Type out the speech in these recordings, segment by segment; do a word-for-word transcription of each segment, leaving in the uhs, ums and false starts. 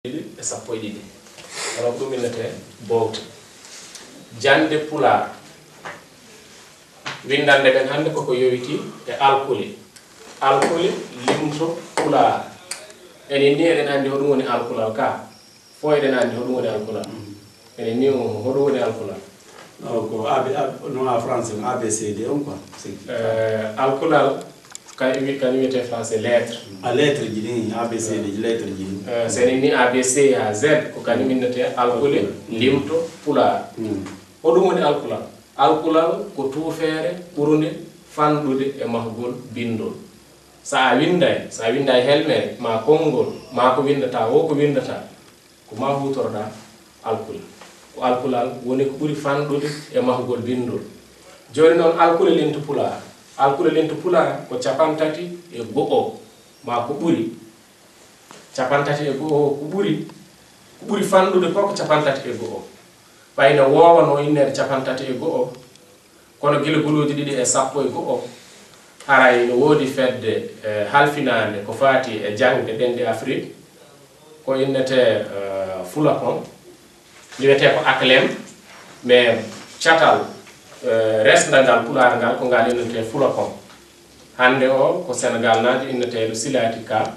ɗiɗi e sappo e ɗiɗi. Hono ko ɗum innetee bowte. Jannde Pulaar. Winndannde ɓen hannde koko yowitii e alkule. Alkule, limto, Pulaar. Enen ni eɗen anndi hoɗum woni alkulal ka. Fof eɗen anndi hoɗum woni alkulal. Enen ni hoɗum woni alkulal. Aw, ko A B, A, no a français, A B C D on quoi. C'est Eh, alkulal, ka wi-, ka wiyetee français lettre. A lettre ji ɗin, A B C D ji, lettre ji ɗin. Eh, so enen ni A B C haa Z, ko kañum innetee alkule, limto, Pulaar. Mm. Hoɗum woni alkulal? Alkulal ko tuufeere ɓurnde fanɗude e mahgol binndol. So a winnday, so a winnday helmere, ma konngol, ma ko winndataa, o ko winndataa, ko ma huutoroɗaa alkule. Ko alkulal woni ko ɓuri fanɗude e mahgol binndol. Jooni noon, alkule lintu Pulaar. Alkule lintu Pulaar ko capantati e go'o, ma ko ɓuri. Capantati e go'o ko ɓuri, ko ɓuri fanɗude ko ko capantati e go'o. Ɓay no woowanoo inneede capantati e go'o, kono gila guluuji ɗiɗi e sappo e go'o, haray no woodi fedde, eh, halfinaande ko faati e jaŋde ɗemɗe Afrik, ko innetee, eh, Fulakon, ndi wiyetee ko Aklem, mais catal, eh, resndangal Pulaar ngal ko ngal innetee Fulakon. Hannde o ko Senegaal naajo inneteeɗo Silaati Ka,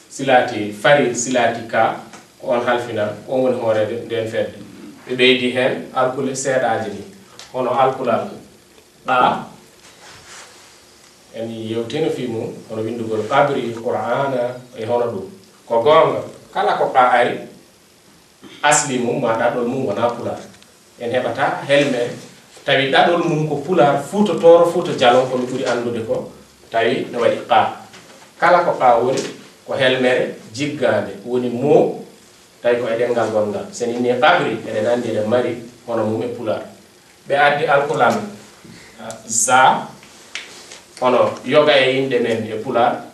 Silaati Fari, Silaati Ka, ko on halfinaa, ko on woni hooreejo ndeen fedde. Ɓe ɓeydi heen alkule seeɗaaje ni, hono alkulal ɗa, en yewtiino fii mum, hono winndugol qabri, Qur'aana, e hono ɗum. Ko goonga, kala ko ɗa ari, asli mum, ma ɗaɗol mum wonaa Pulaar. En heɓataa helmere, tawi ɗaɗol mum ko Pulaar, Fuuta Tooro, Fuuta Jalon, ko mi ɓuri anndude ko, tawi no waɗi qaa. Kala ko qaa woni, ko helmere jiggaande, woni moo, tawi ko e ɗemngal gonngal. So en innii qabri, eɗen anndi eɗen mari hono mum e Pulaar. Ɓe addi alkulal, ah, za, hono yoga e innde men e Pulaar,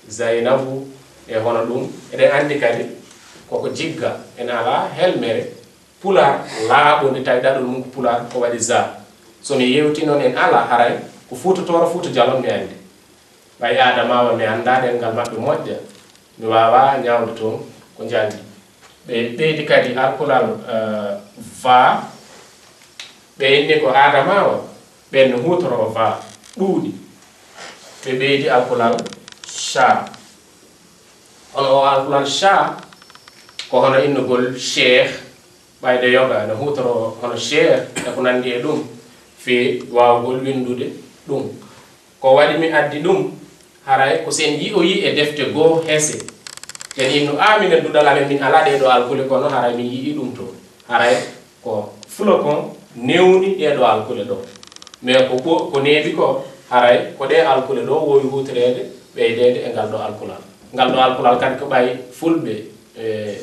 Zaynabu e hono ɗum. Eɗen anndi kadi koko jigga, ene alaa helmere Pulaar laaɓunde, tawi ɗaɗol mum ko Pulaar, ko waɗi za. So mi yewtii noon en alaa, haray ko Fuuta Tooro, Fuuta Jalon mi anndi. Ɓay Aadamaawa mi anndaa ɗemngal maɓɓe moƴƴa, mi waawaa ñaawde toon ko njanngi. Ɓe ɓeydi kadi alkulal, eh, va, ɓe inni ko Aadamaawa, ɓen no huutoroo va ɗuuɗi. Ɓe ɓeydi alkulal cha. Hono o alkulal cha, ko hono innugol cheikh, ɓayde yoga no huutoroo hono cheikh e ko nanndi e ɗum, fii waawgol winndude ɗum. Ko waɗi mi addi ɗum, haray ko si en yi'oyi e defte goo hese. En innu, a, minen duɗal amen, min alaa ɗee ɗoo alkule, kono haray min yi'ii ɗum toon. Haray ko Fulakon newni ɗee ɗoo alkule ɗoo. Mais ko ɓo-, ko neeɓi ko, haray ko ɗee alkule ɗoo woowi huutoreede, ɓeydeede e ngal ɗoo alkulal. Ngal ɗoo alkulal kadi ko ɓay Fulɓe, e,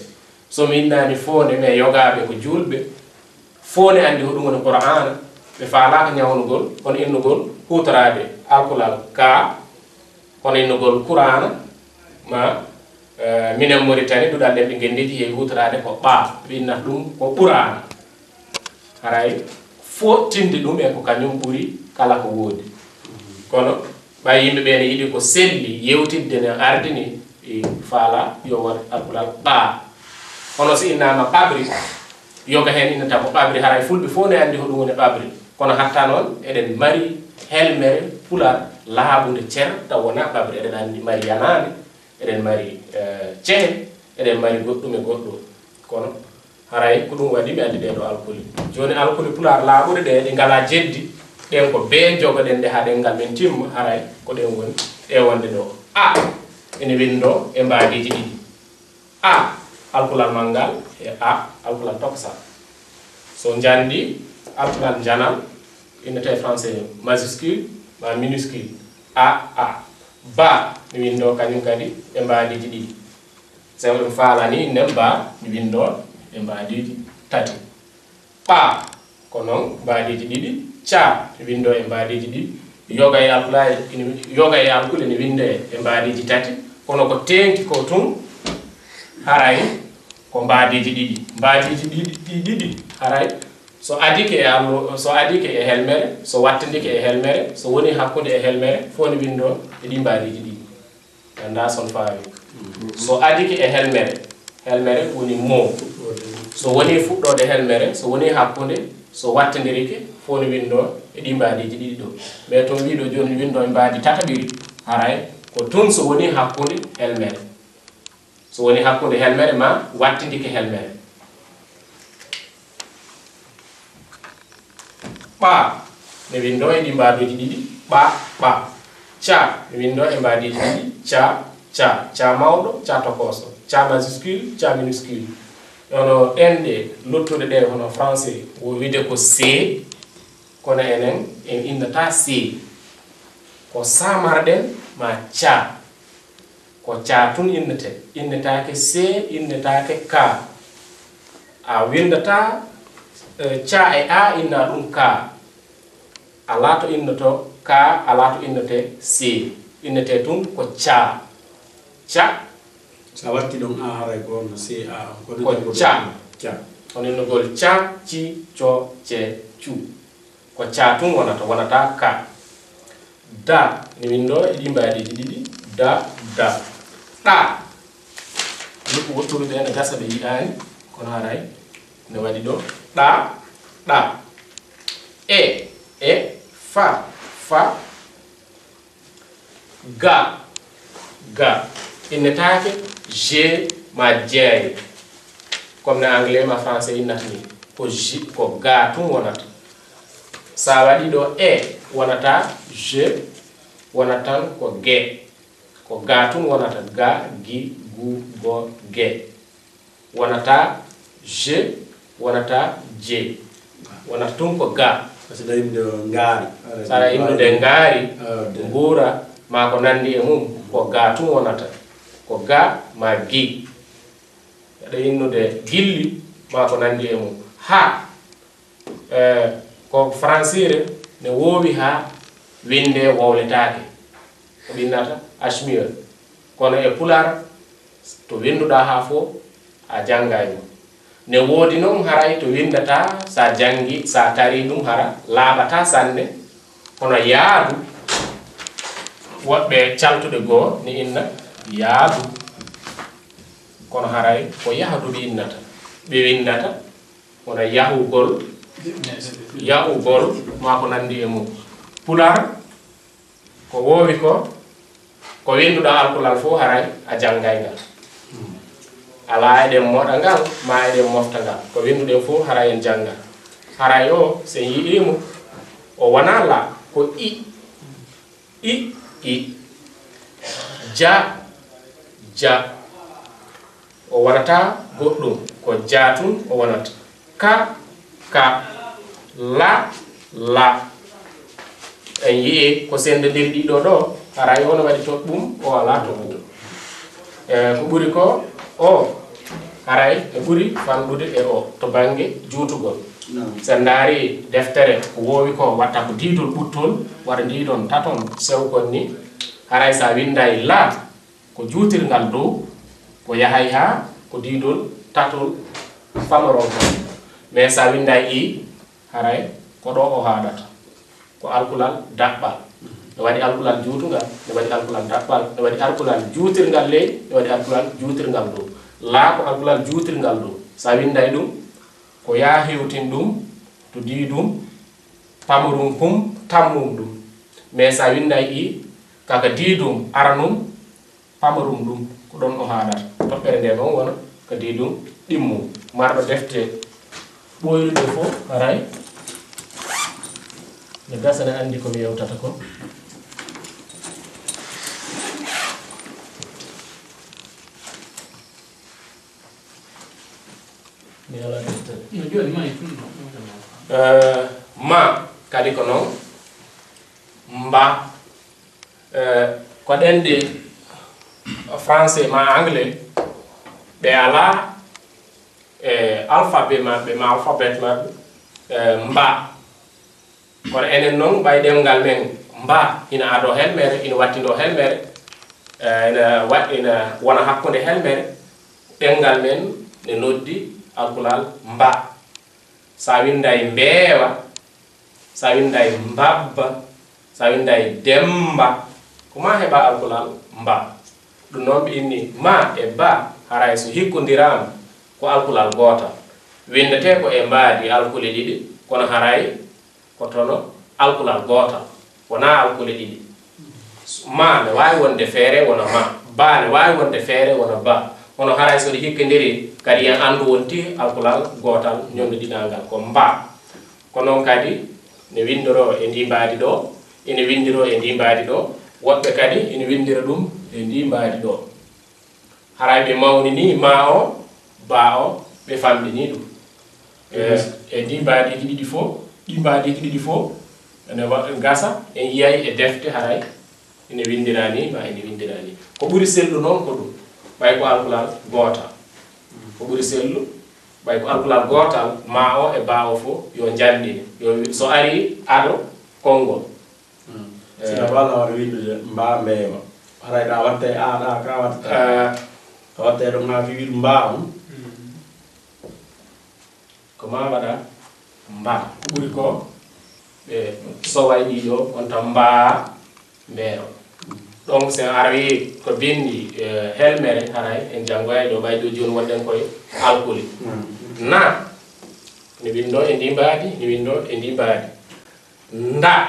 so mi innaani foonde, mais yogaaɓe ko juulɓe, fof ne anndi hoɗum woni Qur'aana, ɓe faalaaka ñawnugol, kono innugol huutoraade alkulal ka, kono innugol Qur'aana, ma, eh, minen Moritani, duɗal ɗemɗe ngenndiiji yehi huutoraade ko ɓaa, ɓe innata ɗum ko Qur'aana. Haray fooɗtinde ɗum e ko kañum ɓuri kala ko woodi. Kono ɓay yimɓe ɓe ne yiɗi ko selli yewtidde ne ardini, e faala yo won alkulal ɓaa. Hono si innaama qabri, yoga heen innata ko qabri, haray Fulɓe fof ne anndi hoɗum woni qabri. Kono hatta noon, eɗen mari helmere Pulaar laaɓunde cer, taw wonaa qabri. Eɗen anndi mari yanaande, eɗen mari, eh, cehe, eɗen mari goɗɗum e goɗɗum. Kono haray ko ɗum waɗi mi addi ɗee ɗoo alkule. Jooni alkule Pulaar laaɓuɗe ɗee, ɗe ngalaa jeddi, ɗeen ko bee jogoɗen ɗe haa ɗemngal men timma, haray ko ɗeen woni ɗe wonde ɗoo. A ene winndoo e mbaadiiji ɗiɗi. A, alkulal manngal, e A, alkulal tokosal. So njanndi alkulal njanal, innetee français majuscule ma minuscule, A, A. Ba, mi winndoo kañum kadi e mbaadiiji ɗiɗi. So en faalani, nen ba, mi winndoo e mbaadiiji tati. Ɓaa, ko noon mbaadiiji ɗiɗi. Caa, mi winndoo e mbaadiiji ɗiɗi. Yoga e alkulaay, ina, yoga e alkule ne winndee e mbaadiiji tati. Kono ko teeŋti ko tun, haray ko mbaadiiji ɗiɗi. Mbaadiiji ɗiɗi, ɗi ɗiɗi, haray so adike e allo-, so adike e helmere, so wattindike e helmere, so woni hakkunde e helmere, fof ne winndoo e ɗii mbaadiiji ɗiɗi. Anndaa son faawi. So adike e helmere, Helmere woni mo. So woni fuɗɗoode helmere, so woni hakkunde, so wattindirike, fof no winndoo e ɗii mbaadiiji ɗiɗi ɗoo. Mais to wiɗo jooni winndoo e mbaadi tataɓiri, haray ko tun so woni hakkunde helmere. So woni hakkunde helmere ma wattindike helmere. Ɓa, mi winndoo e ɗii mbaadiiji ɗiɗi, ɓa, ɓa. Ca, mi winndoo e mbaadiiji ɗiɗi, ca, ca. Ca mawɗo, ca tokooso. Ca majuscule, ca minuscule. Hono ɗemɗe luttuɗe ɗe, hono français, wo wiide ko C, kono enen, en innataa C. Ko sa marɗen ma ca. Ko ca tun innetee, innetaake C, innetaake ka. A winndataa, eh, ca e a, inna ɗum ka. Alaa to innotoo ka, alaa to innotee C. Innetee tun ko ca. Ca. So a watti ɗon a, haray ko no C A on. Ko ca. Ca. Hono innugol ca, ci, co, ce, cu. Ko ca tun wonata, wonataa ka. Da, mi winndoo e ɗii mbaadiiji ɗiɗi, da, da. Ɗa. Nokku woɗɗude ɓe ne gasa ɓe yi'aani, kono haray ne waɗi ɗo. Ɗa, ɗa. E, e, fa, fa. Ga, ga. Innetaake G ma J. Comme no anglais ma français innata ni. Ko J, ko ga tun wonata. Sa waɗi ɗo E, wonata J, wonata tan ko G. Ko ga tun wonata, ga, gi, gu, go, ge. Wonata G, wonata J. Wonata tun ko ga. Parce que ɗa yimde o ngaari. Sara inndude ngaari, ah, de. Nguura, ma ko nanndi e mum, ko ga tun wonata. Ko ga ma gi. Aɗa innude gilli, ma ko nanndi e mum. Ha, eh, ko fransiire ne woowi haa winnde wowletaake. Ko innata Ashmir. Kono e Pulaar, to winnduɗaa haa fof, a janngay mo. Ne woodi noon haray to winndataa, sa janngi, sa tarii ɗum hara laaɓataa sanne. Kono yaadu, woɗɓe caltuɗe goo ne inna yaadu. Kono haray ko yahdu ɓe innata. Ɓe winnata, wona yahugol, yahugol, maa ko nanndi e mum. Pulaar, ko woowi ko, ko winnduɗaa alkulal fof haray a janngay ngal. Alaa eɗen moɗa ngal, maa eɗen mofta ngal. Ko winnduɗen fof haray en jannga. Haray o, so en yi'ii mo, o wonaa la, ko i. I, i. Ja, ja. O wonata goɗɗum. Ko ja tun o wonata. Ka, ka. La, la. En yi'ii ko senndondirɗi ɗiɗo ɗo, haray o no waɗi toɗɗum, o alaa toɗɗum. E, ko ɓuri ko o, haray e ɓuri fanɗude e o to bannge juutugol. Naam. So en ndaarii deftere ko woowi ko watta ko diidol ɓuttol, wara ndiidon taton sewkon ni, haray so a winnday la ko juutirngal dow, ko yahay haa ko diidol tatol famaron kon. Mais so a winnday i, haray ko ɗo o haaɗata. Ko alkulal daɓɓal. Ne waɗi alkulal juutungal, ne waɗi alkulal daɓɓal, ne waɗi alkulal juutirngal ley, ne waɗi alkulal juutirngal dow. Laa ko alkulal juutirngal dow. So a winnday ɗum, ko yaa hewtin ɗum to diidum, pamurum kum, tammum ɗum. Mais so a winnday i, kaka diidum, aranum, pamarum ɗum, ko ɗon o haaɗata. Toɓɓere nde noon wona kadi ɗum ɗimmo. Marɗo defte ɓooyruɗe fof, haray ne gasa ne anndi ko mi yewtata ko. Mi alaa deftere. No jooni ma e tun ɗo. Eh, ma, kadi ko noon. Mba. Eh, ko ɗemɗe français ma anglais, ɓe alaa, eh, alphabet maɓɓe, ma alphabet maɓɓe, eh, mba. Kono enen noon, ɓay ɗemngal men mba, ina adoo helmere, ina wattindoo helmere, eh, ina wa-, ina wona hakkunde helmere, ɗemngal men ne noddi alkulal mba. So a winnday mbeewa, so a winnday mbabba, so a winnday demmba, ko ma heɓa alkulal mba. Ɗum noon ɓe inni ma e ba, Haray so hikkondiraama ko alkulal gootal, winndetee ko e mbaadi alkule ɗiɗi, kono haray ko tono alkulal gootal, wonaa alkule ɗiɗi. Ma ne waawi wonde feere wona ma, ba ne waawi wonde feere wona ba. Kono haray so ɗi hikkondirii, kadi en anndu wonti alkulal gootal ñonndodiɗaangal ko mba. Ko noon kadi ne winndoroo e ndii mbaadi ɗoo, ene winndiroo e ndii mbaadi ɗoo, woɗɓe kadi ene winndira ɗum e ndii mbaadi ɗoo. Haray ɓe mawninii ma o, ba o, ɓe famɗinii ɗum. E, e ɗii mbaadiiji ɗiɗi fof, ɗii mbaadiiji ɗiɗi fof, ene wa-, gasa, en yiyay e defte haray, ene winndira ni, ma ene winndira ni. Ko ɓuri sellu noon ko ɗum, ɓay ko alkulal gootal. Ko ɓuri sellu, ɓay ko alkulal gootal, ma o e ba o fof, yo njanndine. Yo, so ari ado konngol. Eh, sina walla wano windude mba mbeewa. Haray ɗa watte a ɗa ka wattata. Eh, a watte ɗo ma fi wil mba on. Ko ma waɗa mba. Ko ɓuri ko ɓe soway ɗiɗo on tan mba mbeero. Donc so a ari ko bindi, eh, helmere haray en janngoyay ɗo ɓay ɗo jooni wonɗen koye alkuli. Na ne winndo e ndi mbaadi, ne winndo e ndi mbaadi. Nda